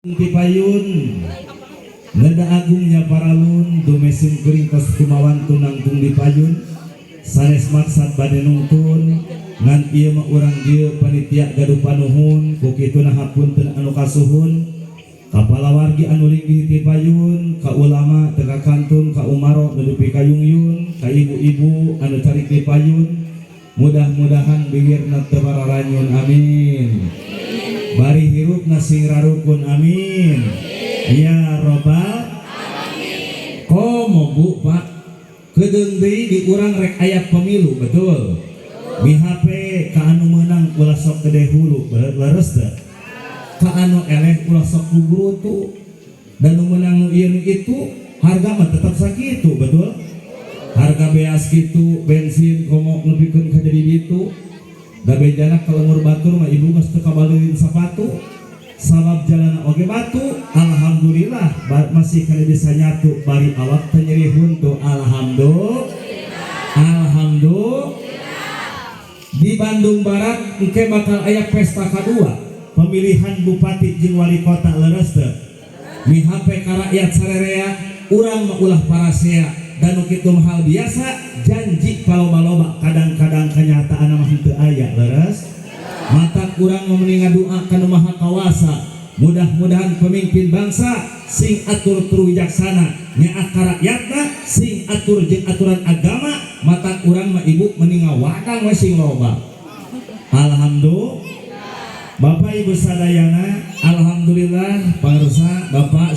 Ti payun Neda agungnya paralun, dumeh sim kuring tos kumawan tunangtung di payun, sanes maksad bade nungtun, ngan ieu mah urang dieu panitia gaduh panuhun. Ku kituna hapunten anu kasuhun kapala wargi anu linggih ti payun, ka ulama teu kantun, ka umaro nu dipikayungyun, ka ibu-ibu anu carik di payun, mudah-mudahan bibirna teu bararanyun, amin. Bari hirupna sing rarukun, amin ya robbal. Komo, Bu, Pak, kedeung deui di urang rek aya pemilu, betul? Mihape ka anu meunang ulah sok gede hulu, leres teu? Ka anu eleh ulah sok kugurutu, dan nu meunang nu ieu nu itu, harga mah tetap sakitu, betul? Harga beas gitu, bensin komo nepikeun ka jadi ditu. Da bejana ka lembur batur mah, Ibu, geus teu kabaleurin sapatu sabab jalan oge batu. Alhamdulillah masih kana bisa nyatu, bari awak teu nyeri huntu, alhamdulillah, alhamdulillah. Di Bandung Barat engke bakal aya pesta kedua pemilihan bupati jeung wali kota, leres teu? Mihape ka rakyat sarerea, urang mah ulah parasea, dan nu kitu mah hal biasa, janji paloba-loba, kadang-kadang kenyataan mah henteu aya, leres? Mata urang mah mending ngadua ka Nu Maha Kawasa, mudah-mudahan pemimpin bangsa sing atur tur wijaksana, nyaah ka rakyatna, sing atur jeung aturan agama. Mata urang mah, Ibu, mending ngawadang we sing loba, alhamdulillah. Bapak Ibu sadayana, alhamdulillah pangersa Bapak.